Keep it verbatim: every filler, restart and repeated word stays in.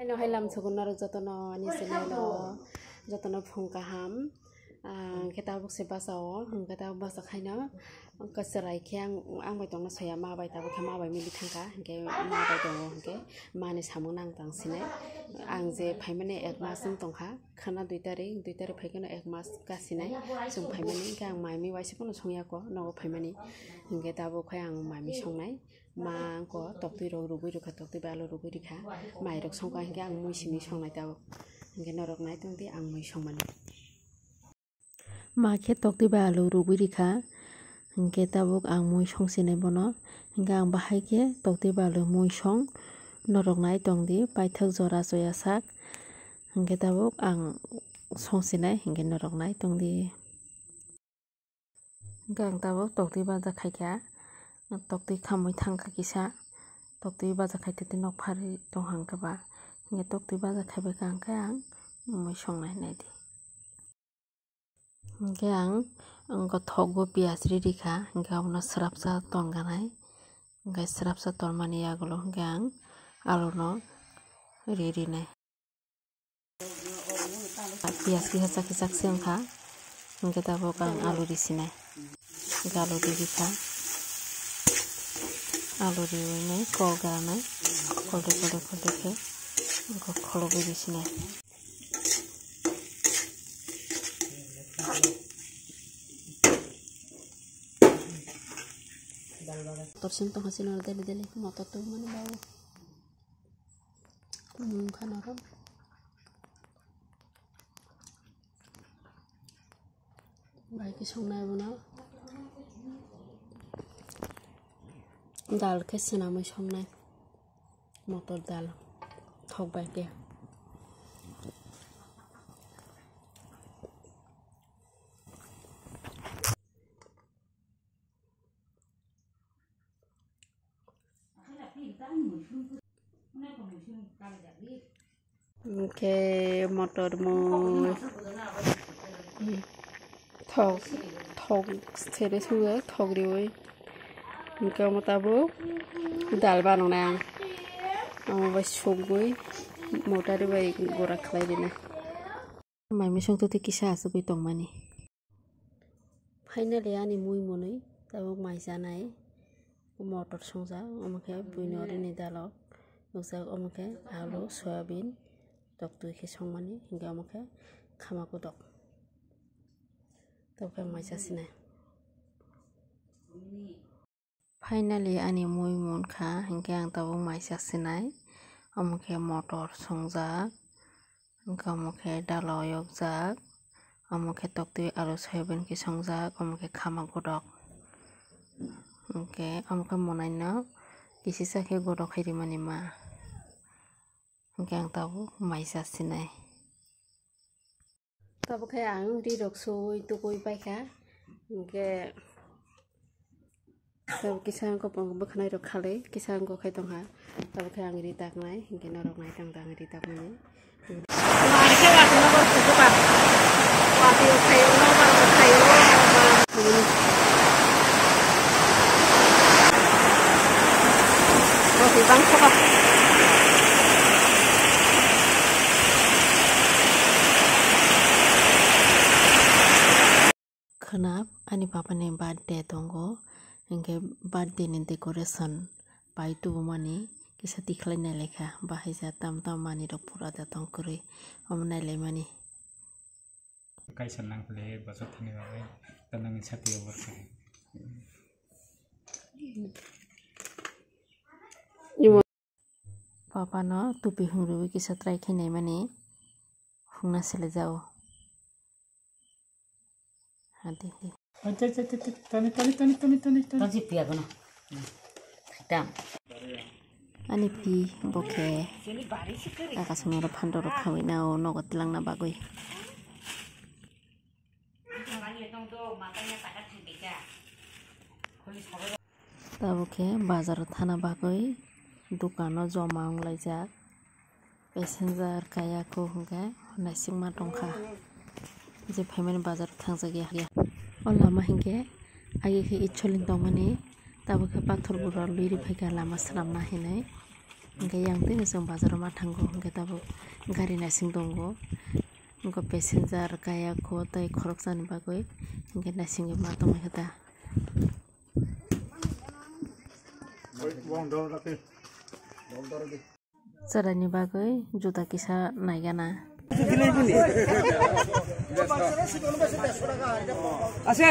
No hai lam sugun norok jotono ani channel o jotono phung kaham. Ah, hwnkhe tabuk se basa o, hwnkhe tabuk basa khaino, hwnkhe chwrai khe ang, ang bai tongna soya, ma bai tabuk khe ma bai mili thangkha, hwnkhe ma bai tongo, hwnkhe mani samung nang tang sinai. Ang je phaimani ek mas wng tongkha, khwna dui tarik, dui tarik phaikheno ek mas kasinai, chwng phaimani, hwnkhe ang mai mi waisa phano songya kho, nogo phaimani, hwnkhe tabuk khe ang mai mi songnai. Ma angko toktwi rok rugwi rwkha, toktwi bai alu rugwi rikha, mai rok songkha, hwnkhe ang mui simi songnai tabuk, hwnkhe norok nai tongdi ang mui songmani. Ma khe toktwi bai alu rugwi rikha, hwnkhe tabuk ang mui songsinai bono, hwnkhe ang bahai khe toktwi bai alu mui song, norok nai tongdi paithak jora soya sak, hwnkhe tabuk ang songsinai, hwnkhe norok nai tongdi. Hwnkhe ang tabuk toktwi baja khaikha, toktwi khamwi thangkha kisa, toktwi baja khaitwi nok pharwi tongkha hwnkhe ba, hwnkhe toktwi baja khaibaikha hwnkhe ang mui songnai naidi. Hwnkhe ang, ang thokgo piyaj ri rikha, hwnkhe abono swrapsa tonganai, hwnkhe swrapsa tonmani yagulo hwnkhe ang aluno ri rinai. Piyaj kisa chak kisa se wngkha, hwnkhe tabuk ang alu risinai. Hwnkhe alu ririkha, alu riwi nai kol granai, koldui koldui koldui khe wngkha kholobwi risinai. Motor sing tongkha chini oro daily daily, motor tubumani babu. Wngkha norok. Bai khe songnai bono. Dal khe swnamwi songnai. Motor dal. Thok bai khe. Hwnkhe motor mui thok, thok sere sugo, thok riwi. Hwnkhe omo tabuk dal bananai ang. Omo bai sugwi motari bai gura khlai rinai. Mai misong twi kisa achugwi tongmani. Finally ani mui mwnwi tabuk mai chanai. Motor songjak, omo khe buino rini dalok nukjak, omo khe alu, soyabin, toktwi khe songmani, hwnkhe omo khe khama kodok. Tabuk khe mai chasinai. Finally ani mui munkha, hwnkhe ang tabuk mai chasinai. Omo khe motor songjak, hwnkhe omo khe dala o yokjak, omo khe toktwi alu soyabin khe songjak, omo khe khama kodok. Hwnkhe omo khe mwnaino kisisa khe godok khai rimani ma. Hwnkhe ang tabuk mai chasinai. Tabuk khe ang ri rok suwi tukui paikha. Hwnkhe tabuk kisa wngkha bwkhanai rok khalwi kisa wngkha khai tongkha. Tabuk khe ang ri taknai, hwnkhe norok nai tong tong ri takmani. Khwnap ani papani birthday tongo, hwnkhe birthday ni decoration pai tubumani kisa tikhlai nailekha, bahai ja tam tam manwi rok pura da tong kwrwi, omo nailaimani. Kaisa nang phle bachok thani bagwi, ta nangni sati o borok. Papa no tupi hwngrwi kisa try khe naimani hwnkna sele jao. Hadi. Tani, tani, tani, tani, tani, tani. Tani piya kono. Tam. Ani pi bo khe kaka songno ro phandor rok khawi na o nogo twlangna bagwi. Tabuk khe bazar o thana bagwi dukano joma wnglaijak. Passenger kaya kho hwnkhe naisingma tongkha. Je phaimani bazar thangjakya. O lama hinkhe agi khe itsolin tongmani, tabuk khe pathor bura lwi riphaikha lama swnamna hinwi. Hwnkhe yang twi chwng bazaro ma thango, hwnkhe tabuk gari naising tongo. Hwnkhe passenger kaya kho tei khoroksani bagwi hwnkhe naisingwi ma tongwi khe ta. Chwraini bagwi juda kisa naigana. Ase.